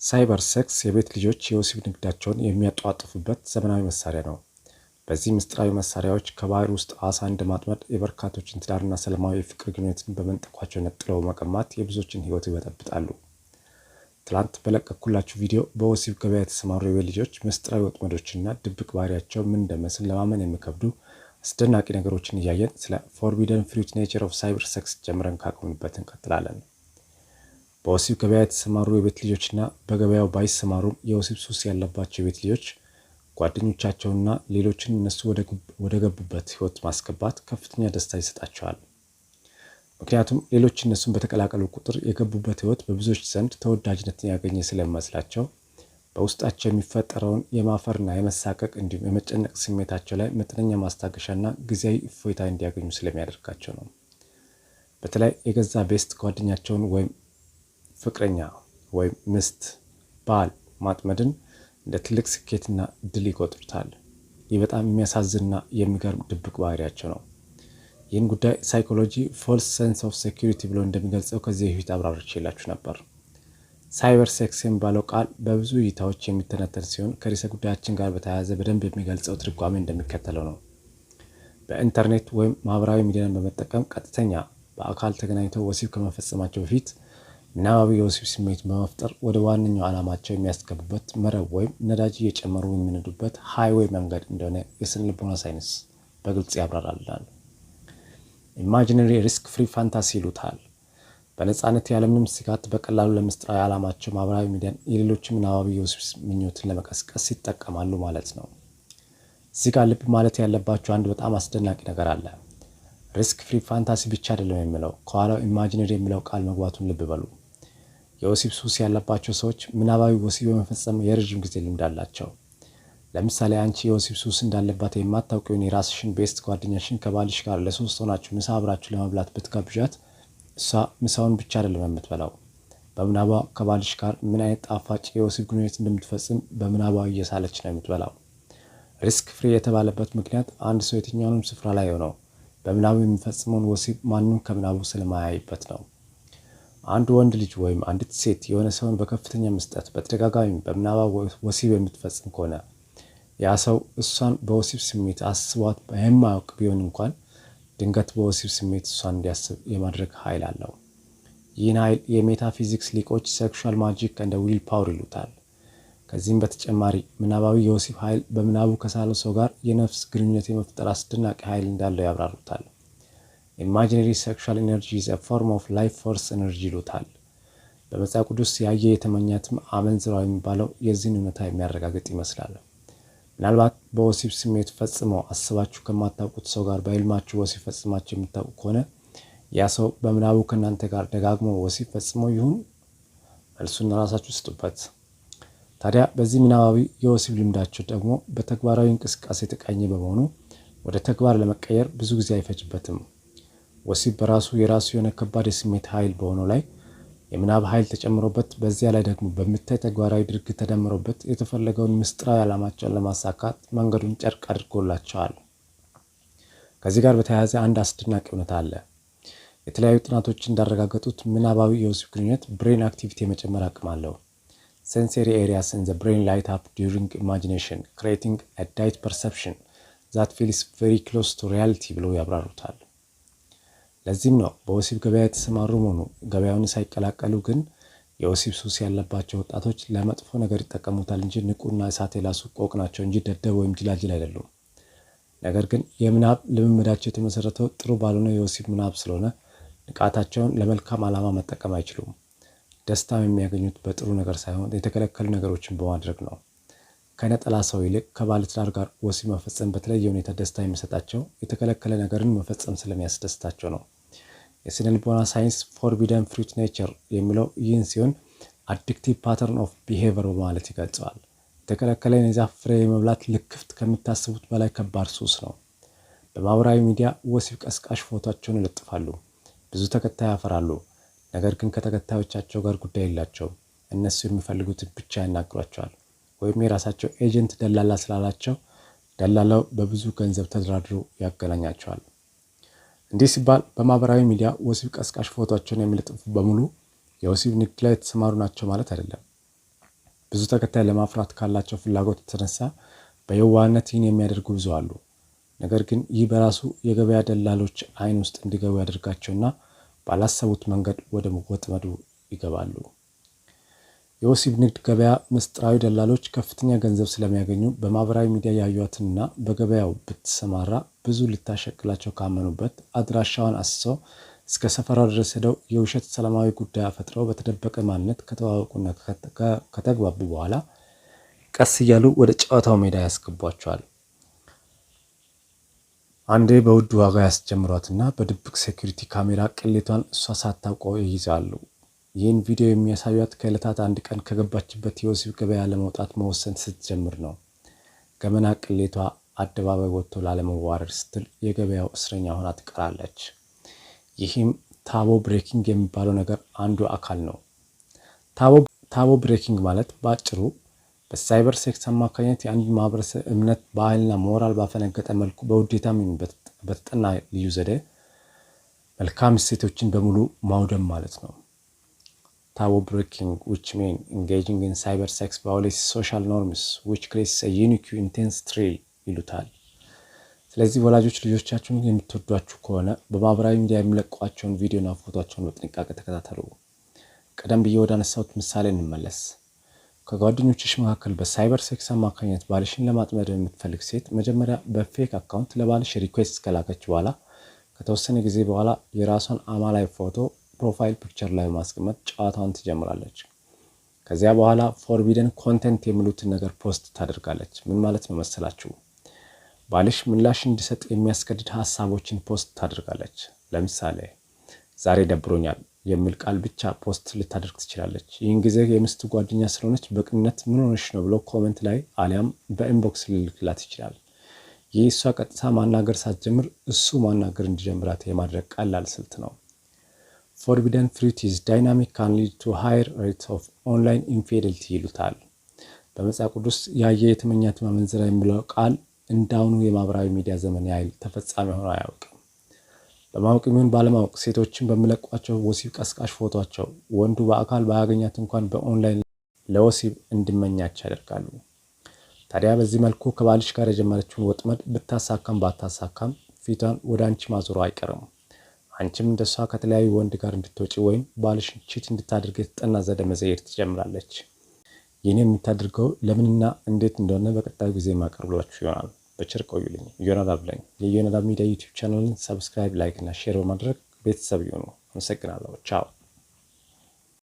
Cyber sex የቤት ልጆች የወሲብ ንግዳቸውን የሚያጧጡፉበት ዘመናዊ መሳሪያ ነው። በዚህ ምስጢራዊ መሳሪያዎች ከባህር ውስጥ አሳ እንደማጥመድ የበርካቶችን ትዳርና ሰላማዊ የፍቅር ግንኙነትን በመንጠቋቸው ነጥለው በመቀማት የብዙዎችን ሕይወት ይበጠብጣሉ። ትላንት በለቀኩላችሁ ቪዲዮ በወሲብ ገበያ የተሰማሩ የቤት ልጆች ምስጢራዊ ወጥመዶችና ድብቅ ባህሪያቸው ምን እንደመስል ለማመን የሚከብዱ አስደናቂ ነገሮችን እያየን ስለ forbidden fruit nature of cyber sex ጀምረን ካቆምንበት እንቀጥላለን። በወሲብ ገበያ የተሰማሩ የቤት ልጆችና በገበያው ባይሰማሩም የወሲብ ሱስ ያለባቸው የቤት ልጆች ጓደኞቻቸውና ሌሎችን እነሱ ወደ ገቡበት ህይወት ማስገባት ከፍተኛ ደስታ ይሰጣቸዋል። ምክንያቱም ሌሎች እነሱን በተቀላቀሉ ቁጥር የገቡበት ህይወት በብዙዎች ዘንድ ተወዳጅነትን ያገኘ ስለሚመስላቸው በውስጣቸው የሚፈጠረውን የማፈርና የመሳቀቅ እንዲሁም የመጨነቅ ስሜታቸው ላይ መጠነኛ ማስታገሻና ጊዜያዊ እፎይታ እንዲያገኙ ስለሚያደርጋቸው ነው። በተለይ የገዛ best ጓደኛቸውን ወይም ፍቅረኛ ወይም ሚስት፣ ባል ማጥመድን እንደ ትልቅ ስኬትና ድል ይቆጥሩታል። ይህ በጣም የሚያሳዝንና የሚገርም ድብቅ ባህሪያቸው ነው። ይህን ጉዳይ psychology false sense of security ብሎ እንደሚገልጸው ከዚህ በፊት አብራርቼላችሁ ነበር። Cyber sex የሚባለው ቃል በብዙ እይታዎች የሚተነተን ሲሆን ከርዕሰ ጉዳያችን ጋር በተያያዘ በደንብ የሚገልጸው ትርጓሜ እንደሚከተለው ነው። በኢንተርኔት ወይም ማህበራዊ ሚዲያን በመጠቀም ቀጥተኛ በአካል ተገናኝተው ወሲብ ከመፈጸማቸው በፊት ምናባዊ የወሲብ ስሜት በመፍጠር ወደ ዋነኛው ዓላማቸው የሚያስገቡበት መረብ ወይም ነዳጅ እየጨመሩ የሚነዱበት highway መንገድ እንደሆነ የስነ ልቦና ሳይንስ በግልጽ ያብራራልናል። Imaginary risk free fantasy ይሉታል። በነፃነት ያለምንም ስጋት በቀላሉ ለምስጢራዊ ዓላማቸው ማህበራዊ ሚዲያን የሌሎችን ምናባዊ የወሲብ ምኞትን ለመቀስቀስ ይጠቀማሉ ማለት ነው። እዚህ ጋር ልብ ማለት ያለባቸው አንድ በጣም አስደናቂ ነገር አለ። Risk free fantasy ብቻ አይደለም የሚለው፣ ከኋላው imaginary የሚለው ቃል መግባቱን ልብ በሉ። የወሲብ ሱስ ያለባቸው ሰዎች ምናባዊ ወሲብ የመፈጸም የረዥም ጊዜ ልምድ አላቸው። ለምሳሌ አንቺ የወሲብ ሱስ እንዳለባት የማታውቂውን የራስሽን best ጓደኛሽን ከባልሽ ጋር ለሶስት ሆናችሁ ምሳ አብራችሁ ለመብላት ብትጋብዣት እሷ ምሳውን ብቻ አይደለም የምትበላው። በምናቧ ከባልሽ ጋር ምን አይነት ጣፋጭ የወሲብ ግንኙነት እንደምትፈጽም በምናቧ እየሳለች ነው የምትበላው። Risk free የተባለበት ምክንያት አንድ ሰው የትኛውንም ስፍራ ላይ ሆነው በምናቡ የሚፈጽመውን ወሲብ ማንም ከምናቡ ስለማያይበት ነው። አንድ ወንድ ልጅ ወይም አንዲት ሴት የሆነ ሰውን በከፍተኛ ምስጠት በተደጋጋሚ በምናቧ ወሲብ የምትፈጽም ከሆነ ያ ሰው እሷን በወሲብ ስሜት አስቧት የማያውቅ ቢሆን እንኳን ድንገት በወሲብ ስሜት እሷን እንዲያስብ የማድረግ ኃይል አለው። ይህን ኃይል የሜታፊዚክስ ሊቆች sexual magic and will power ይሉታል። ከዚህም በተጨማሪ ምናባዊ የወሲብ ኃይል በምናቡ ከሳለው ሰው ጋር የነፍስ ግንኙነት የመፍጠር አስደናቂ ኃይል እንዳለው ያብራሩታል። Imaginary sexual energy is a form of life force energy ይሉታል። በመጽሐፍ ቅዱስ ያየ የተመኛትም አመንዝራው የሚባለው የዚህን እውነታ የሚያረጋግጥ ይመስላል። ምናልባት በወሲብ ስሜት ፈጽመው አስባችሁ ከማታውቁት ሰው ጋር በህልማችሁ ወሲብ ፈጽማችሁ የምታውቁ ከሆነ ያ ሰው በምናቡ ከእናንተ ጋር ደጋግሞ ወሲብ ፈጽሞ ይሁን? መልሱን ራሳችሁ ስጡበት። ታዲያ በዚህ ምናባዊ የወሲብ ልምዳቸው ደግሞ በተግባራዊ እንቅስቃሴ የተቃኘ በመሆኑ ወደ ተግባር ለመቀየር ብዙ ጊዜ አይፈጅበትም። ወሲብ በራሱ የራሱ የሆነ ከባድ የስሜት ኃይል በሆነው ላይ የምናብ ኃይል ተጨምሮበት በዚያ ላይ ደግሞ በሚታይ ተግባራዊ ድርጊት ተደምሮበት የተፈለገውን ምስጢራዊ ዓላማቸውን ለማሳካት መንገዱን ጨርቅ አድርጎላቸዋል። ከዚህ ጋር በተያያዘ አንድ አስደናቂ እውነት አለ። የተለያዩ ጥናቶች እንዳረጋገጡት ምናባዊ የወሲብ ግንኙነት brain activity የመጨመር አቅም አለው። Sensory areas in the brain light up during imagination, creating a heightened perception that feels very close to reality ብለው ያብራሩታል። ለዚህም ነው በወሲብ ገበያ የተሰማሩ መሆኑ ገበያውን ሳይቀላቀሉ ግን የወሲብ ሱስ ያለባቸው ወጣቶች ለመጥፎ ነገር ይጠቀሙታል እንጂ ንቁና እሳት የላሱ ቆቅ ናቸው እንጂ ደደብ ወይም ጅላጅል አይደሉም። ነገር ግን የምናብ ልምምዳቸው የተመሰረተው ጥሩ ባልሆነ የወሲብ ምናብ ስለሆነ ንቃታቸውን ለመልካም ዓላማ መጠቀም አይችሉም። ደስታም የሚያገኙት በጥሩ ነገር ሳይሆን የተከለከሉ ነገሮችን በማድረግ ነው። ከነጠላ ሰው ይልቅ ከባለትዳር ጋር ወሲብ መፈጸም በተለየ ሁኔታ ደስታ የሚሰጣቸው የተከለከለ ነገርን መፈጸም ስለሚያስደስታቸው ነው። የስነ ልቦና ሳይንስ forbidden fruit nature የሚለው ይህን ሲሆን addictive pattern of behavior በማለት ይገልጸዋል። የተከለከለን የዛፍ ፍሬ የመብላት ልክፍት ከምታስቡት በላይ ከባድ ሱስ ነው። በማህበራዊ ሚዲያ ወሲብ ቀስቃሽ ፎቶቸውን ይለጥፋሉ። ብዙ ተከታይ ያፈራሉ። ነገር ግን ከተከታዮቻቸው ጋር ጉዳይ የላቸውም። እነሱ የሚፈልጉትን ብቻ ያናግሯቸዋል። ወይም የራሳቸው agent ደላላ ስላላቸው ደላላው በብዙ ገንዘብ ተደራድሮ ያገናኛቸዋል። እንዲህ ሲባል በማህበራዊ ሚዲያ ወሲብ ቀስቃሽ ፎቶቸውን የሚለጥፉ በሙሉ የወሲብ ንግድ ላይ የተሰማሩ ናቸው ማለት አይደለም። ብዙ ተከታይ ለማፍራት ካላቸው ፍላጎት የተነሳ በየዋህነት ይህን የሚያደርጉ ብዙ አሉ። ነገር ግን ይህ በራሱ የገበያ ደላሎች ዓይን ውስጥ እንዲገቡ ያደርጋቸውና ባላሰቡት መንገድ ወደ ወጥመዱ ይገባሉ። የወሲብ ንግድ ገበያ ምስጢራዊ ደላሎች ከፍተኛ ገንዘብ ስለሚያገኙ በማህበራዊ ሚዲያ ያዩዋትንና በገበያው ብትሰማራ ብዙ ልታሸቅላቸው ካመኑበት አድራሻዋን አስሰው እስከ ሰፈሯ ድረስ ሄደው የውሸት ሰላማዊ ጉዳይ ፈጥረው በተደበቀ ማንነት ከተዋወቁና ከተግባቡ በኋላ ቀስ እያሉ ወደ ጨዋታው ሜዳ ያስገቧቸዋል። አንዴ በውድ ዋጋ ያስጀምሯትና በድብቅ security ካሜራ ቅሌቷን እሷ ሳታውቀው ይይዛሉ። ይህን ቪዲዮ የሚያሳዩት ከዕለታት አንድ ቀን ከገባችበት የወሲብ ገበያ ለመውጣት መወሰን ስትጀምር ነው። ገመና ቅሌቷ አደባባይ ወጥቶ ላለመዋረድ ስትል የገበያው እስረኛ ሆና ትቀራለች። ይህም taboo breaking የሚባለው ነገር አንዱ አካል ነው። Taboo breaking ማለት በአጭሩ በ cyber sex አማካኝነት የአንድ ማህበረሰብ እምነት፣ ባህልና ሞራል ባፈነገጠ መልኩ በውዴታም ይሁን በተጠና ልዩ ዘዴ መልካም እሴቶችን በሙሉ ማውደም ማለት ነው። Taboo breaking, which mean engaging in cyber sex, violates social norms, which creates a unique, intense thrill ይሉታል። ስለዚህ ወላጆች ልጆቻችሁን የምትወዷችሁ ከሆነ በማህበራዊ ሚዲያ የሚለቋቸውን ቪዲዮና ፎቶቸውን በጥንቃቄ ተከታተሉ። ቀደም ብዬ ወደ አነሳሁት ምሳሌ እንመለስ። ከጓደኞችሽ መካከል በ cyber sex አማካኝነት ባልሽን ለማጥመድ የምትፈልግ ሴት መጀመሪያ በ fake account ለባልሽ request ከላከች በኋላ ከተወሰነ ጊዜ በኋላ የራሷን አማላይ ፎቶ profile picture ላይ በማስቀመጥ ጨዋታዋን ትጀምራለች። ከዚያ በኋላ forbidden content የሚሉትን ነገር post ታደርጋለች። ምን ማለት ነው መሰላችሁ? ባልሽ ምላሽ እንዲሰጥ የሚያስገድድ ሀሳቦችን post ታደርጋለች። ለምሳሌ "ዛሬ ደብሮኛል" የሚል ቃል ብቻ post ልታደርግ ትችላለች። ይህን ጊዜ የሚስቱ ጓደኛ ስለሆነች በቅንነት "ምን ሆነሽ ነው?" ብሎ comment ላይ አሊያም በ inbox ሊልክላት ይችላል። ይህ እሷ ቀጥታ ማናገር ሳትጀምር እሱ ማናገር እንዲጀምራት የማድረግ ቀላል ስልት ነው። "Forbidden fruit is dynamic, can lead to higher rate of online infidelity" ይሉታል። በመጽሐፍ ቅዱስ "ያየ የተመኛት አመንዝራ" የሚለው ቃል እንዳሁኑ የማህበራዊ ሚዲያ ዘመን ያህል ተፈጻሚ ሆኖ አያውቅም። በማወቅ ይሁን ባለማወቅ ሴቶችን በሚለቋቸው ወሲብ ቀስቃሽ ፎቶቸው ወንዱ በአካል ባያገኛት እንኳን በኦንላይን ለወሲብ እንዲመኛቸው ያደርጋሉ። ታዲያ በዚህ መልኩ ከባልሽ ጋር የጀመረችውን ወጥመድ ብታሳካም ባታሳካም ፊቷን ወደ አንቺ ማዞሯ አይቀርም። አንቺም እንደሷ ከተለያዩ ወንድ ጋር እንድትወጪ ወይም ባልሽን cheat እንድታደርግ የተጠና ዘዴ መዘየድ ትጀምራለች። ይህን የምታደርገው ለምንና እንዴት እንደሆነ በቀጣዩ ጊዜ የማቀርብላችሁ ይሆናል። በቸር ቆዩልኝ። ዮናዳብ ነኝ። የዮናዳብ ሚዲያ YouTube channel ን subscribe፣ like እና share በማድረግ ቤተሰብ ይሁኑ። አመሰግናለሁ። ቻው።